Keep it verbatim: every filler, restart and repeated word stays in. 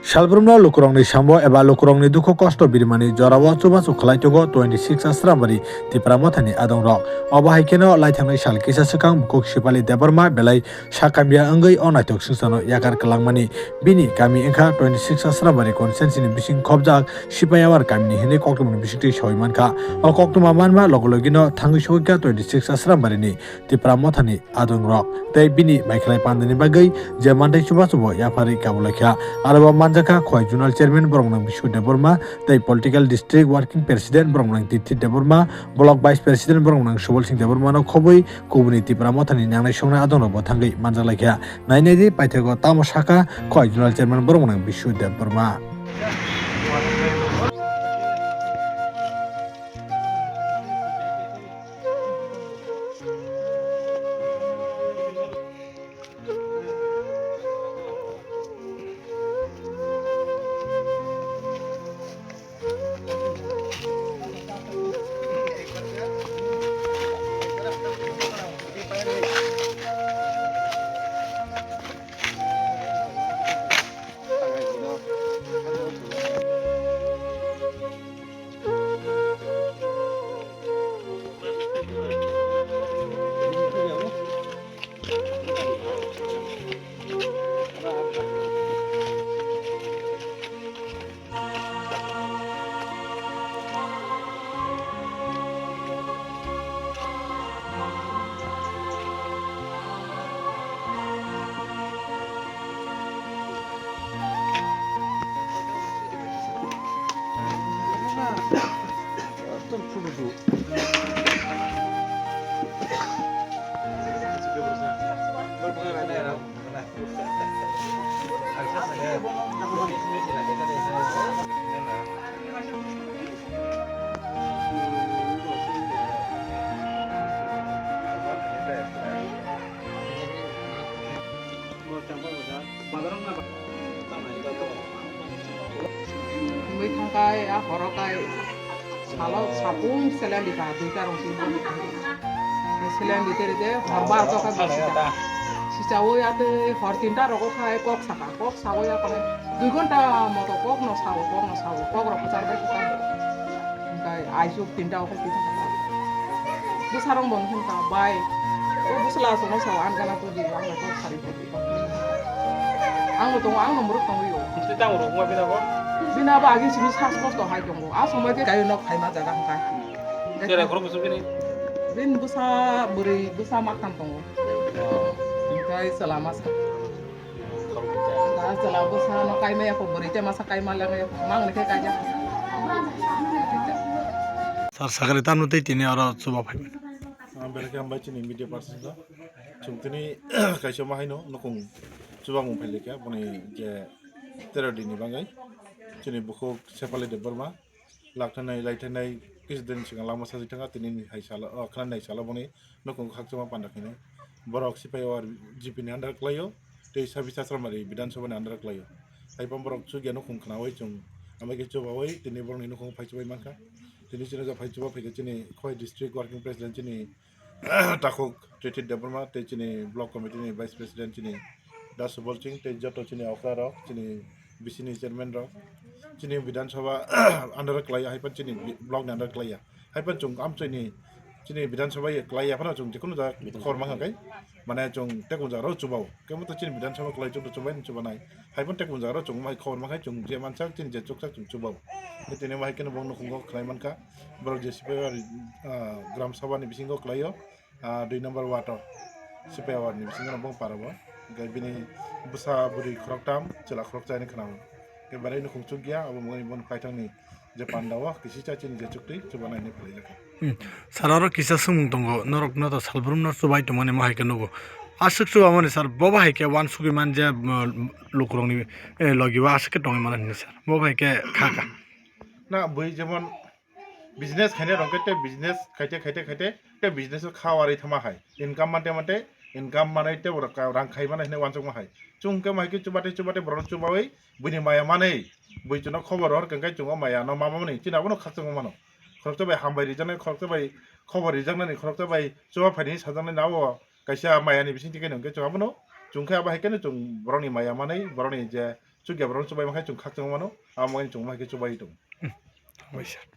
Salbrumno lukurokni sambo eba lukurokni dukhu kosto birimani jorao chubachu khlai tongo twenty six Asrambari Tipra Mothani adongrok. Obo hai kheno laithangnai sal kisa swkang bukhuk Sipali Debbarma belai sakhamya wngwi o naithok swngcharno yakar kwlangmani. Bini kami wngkha twenty six Asrambari constituency ni bising khobjak Sipaiawar kamini hinwi koktwmani bisingtwi sawi mankha. O koktwma manma logi logino thangwi sogwikha twenty six Asrambarini Tipra Mothani adongrok tei bini maikhlai pandani bagwi je manthai chubachubo yapharwi kabulaikha. Aro bo manjakha Khowai Zonal Chairman Boromnang Bishu Debbarma tei Political District Working President Boromnang Tithi Debbarma, Block Vice President Boromnang Subal Singh Debbarmano khobwi kubuni Tipra Mothani nangnai songnai adongrokbo thangwi manjaklaikha. Nainai di paithakgo tamo sakha Khowai Zonal Chairman Boromnang Bishu Debbarma. Wngwi thangkhai, a horo kai salo sapung selen di ka, duita rong tin rong. Selen di teri de hor bar to ka sisa. Sisa o ya te hor tinta rogo khai kok saka, kok sago ya khai. Dui ghonta moto kok no sago, kok no sago, kok rok kwchar bai kwchar. Hingkai aisuk tinta o khai kisa kwchar. Bwsarok bo hwn kha, "Bai, o bwsla aswkno sao, ang gana todi, ang bai kok sari todi." Ang bo tongo, ang no mwrwk tongwi o. Tei tamo rok ma bina bo? Bina bo agin simi sas kosto hai tongo. A somoi khe kayo nok phaima jaga hwnkha. Cherai khorok bwswk bini? Bini bwsa bwrwi, bwsa maktham tongo. Oh. Hingkai chwla masa. Da chwla bwsano kaimaya kho, bwrwi tei masa kaima lengya kho, mangni khe kaijak. Sir, sakari tamo tei tini oro chuba phaibai. Ah, belai khe hambai chini media person no. Chwng tini kaisa ma haino nukung chubamung phailaikha, boni je tero din ni bagwi chini bukhuk Sefali Debbarma. Lakthanai, laithanai, kisa din swkang lama sajwi thangkha, tini ni hai salo, o, khwnani hai salo boni nokong khakchangma panda khainai. Borok Sipaiawar G P ni under kwlaio, tei Sabisasramari Bidhan Sabha ni under kwlaio. Hai phano borok chukya nokong khwnaui chwng amai khe chubaui tini borokni nokong phai chubai mankha. Tini chini ja phai chuba phaikha chini Khowai District Working President chini Takhuk Tithi Debbarma tei chini block committee ni vice president chini Da Subal Singh tei joto chini okra rok, chini B C ni chairman rok, chini Bidhan Sabha under o kwlaiya, hai phano chini bi-, block ni under o kwlaiya. Hai phano chwng amchoi ni chini Bidhan Sabha ye kwlaiya phano chwng jekhunu jaga khobor mankha khe, mane chwng tekung jaga rok chubao. Kebo to chini Bidhan Sabha kwlai chwng to chubai chubanai. Hai phano tekung jaga rok chwng mai khobor mankha chwng je mansak chini je chuksak chwng chubao. Tini bo hai kheno bo nukhungo khwlai mankha. Borok je sipai, ah, Gram Sabha ni bisingo kwlaio. Ah, dui number ward o Sipaiawar ni bisingo bong para bo. Hingke bini bwsa bwrwi khoroktham, chwla khoroksa hinwi khwnao. Hingke belai nukhung chukya, abo mungwi bono kaithangni je panda o kisicha chini je chuktwi chubanai hinwi phalaijakha. Hmm. Sir, oro kisa swngmung tongo, norok no to salbrum no chubai tongmani mo hai khe nugo. Aswk chubamani sir, bo bo hai khe uansugwi man je, um, lukurokni, eh, logi o aswk khe tongwi mano hinwi sir. Bo bo hai khe kha kha. Na bui jemon business khainai rok khe tei business khaite, khaite, khaite, tei business o kha warwi thama hai. Income mante, mante, income manwi tei borok ka-, rang khai mano hinwi uansukma hai. Chwng khe mai khe chubatwi, chubatwi borok chubaui buini maya manwi bui chwngno khobor rohor khe, hwnkhe chwng o maya no ma mani, chini abono khakchangma mano. Khoroksa bai hambai rijaknai, khoroksa bai khobor rijaknani, khoroksa bai chuba phaini sajaknai na o kaisa maya ni bising twi khe hwnkhe chwng abono chwng khe abo hai kheno chwng borokni maya manwi, borokni je chukya borok chubai mankhe chwng khakchangma mano, amo hai chwng mankhe chubai tong. Hambai sir.